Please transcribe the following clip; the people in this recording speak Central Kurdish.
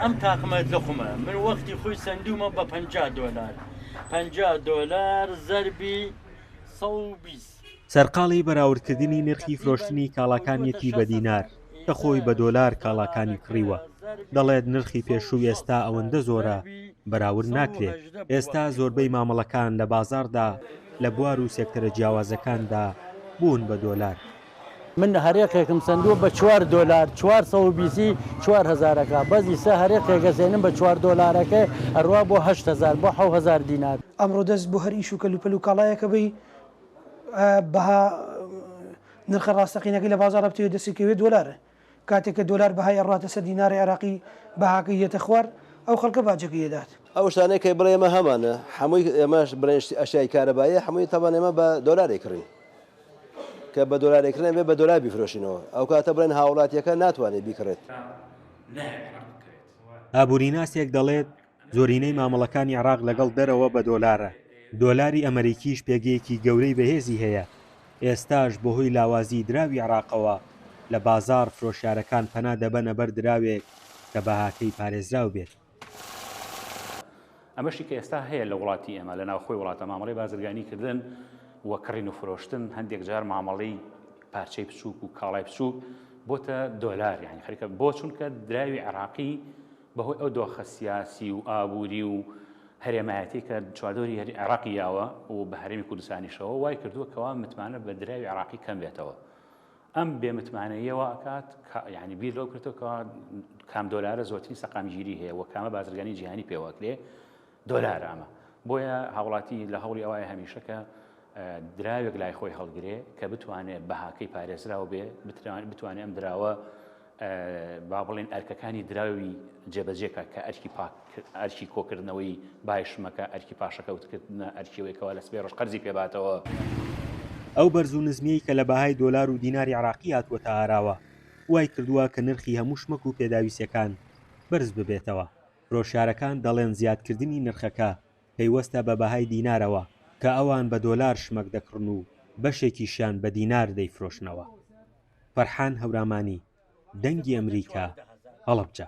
ئەم تاقمە لقمە من وەختی خۆی سەندوومە بە 50 دۆلار 50 دۆلار زەربی 120. سەرقاڵی بەراوردکردنی نرخی فرۆشتنی کاڵاکانیەتی بە دینار، کە خۆی بە دۆلار کاڵاکانی کڕیوە، دەڵێت نرخی پێشوو ئێستا ئەوەندە زۆرە بەراورد ناکرێت، ئێستا زۆربەی مامەڵەکان لە بازاڕدا لە بوار و سێکتەرە جیاوازەکاندا بوون بە دۆلار. من هەرێقێکم سەندووە بە چوار دۆلار چوار سەد و بیسی چوار هەزارەکە بەس ئیسە هەرێقێک ئەسێنم بە چوار دۆلارەکە ئەروا بۆ هەشت هەزار بۆ حەو هەزار دینار. ئەمڕۆ دەست بۆ هەر ئیش و کەلوپەل و کاڵایەک ئەبەی بەها نرخە ڕاستەقینەکەی لە بازاڕا بتەوێت دەست بکەوێت دۆلارە. کاتێک کە دۆلار بەهای ئەڕواتە سەر دیناری عێراقی بەهاکەی دێتە خوار ئەو خەڵکە باجەکەی ئەدات. ئەو شتانەی کە بڵێ ئێمە هەمانە حەمووی ئێمەش بڵێن ئەشیای کارەباییە حەمووی تەبعەن ئێمە بە دۆلار ئەیکڕین کە بە دۆلار ئەیکڕین ئەبێ بە دۆلار بیفرۆشینەوە ئەو کاتە بڵێن هاوڵاتیەکە ناتوانێت بیکڕێت. ئابووریناسێک دەڵێت، زۆرینەی مامەڵەکانی عێراق لەگەڵ دەرەوە بە دۆلارە، دۆلاری ئەمەریکیش پێگەیەکی گەورەی بەهێزی هەیە، ئێستاش بەهۆی لاوازیی دراوی عێراقەوە لە بازاڕ فرۆشیارەکان پەنا دەبەنە بەر دراوێک کە بەهاکەی پارێزراو بێت. ئەمەشی کە ئێستا هەیە لە وڵاتی ئێمە لە ناوخۆی وڵاتە مامەڵەی بازرگانی کردن و کڕین و فرۆشتن هەندێک جار مامەڵەی پارچەی بچووک و کاڵای بچووک بۆتە دۆلار یعنی خەریکە بۆ چونکە دراوی عێراقی بەهۆی ئەو دۆخە سیاسی و ئابووری و هەرێمایەتی کە چواردەوری هەری عێراقی یاوە و بە هەرێمی کوردستانیشەوە وای کردووە کەوا متمانە بە دراوی عێراقی کەم بێتەوە ئەم بێ متمانەییە وا ئەکات یعنی بیر لەو کردەوە کەوا کام دۆلارە زۆرترین سەقامگیری هەیە و کامە بازرگانی جیهانی پێوەکرێ دۆلارە ئەمە بۆیە هاوڵاتی لە هەوڵی ئەوایە هەمیشە کە دراوێک لای خۆی هەڵگرێ کە بتوانێت بەهاکەی پارێزراو بێ بتوانێت ئەم دراوە با بڵێن ئەرکەکانی دراوی جێبەجێکە کە ئەرکی پاک ئەرکی کۆکردنەوەی بای شمەکە ئەرکی پاشەکەوتکردنە ئەرکیەوەیکەوە لە سبەی ڕۆژ قەرزی پێباتەوە. ئەو بەرز و نزمیەی کە لە بەهای دۆلار و دیناری عێراقی هاتووەتە ئاراوە، وای کردووە کە نرخی هەموو شمەک و پێداویستیەکان بەرز ببێتەوە. فرۆشیارەکان دەڵێن زیادکردنی نرخەکە پەیوەستە بە بەهای دینارەوە کە ئەوان بە دۆلار شمەک دەکڕن و بەشێکیشیان بە دینار دەیفرۆشنەوە. فەرحان هەورامانی، دەنگی ئەمریکا، هەڵەبجە.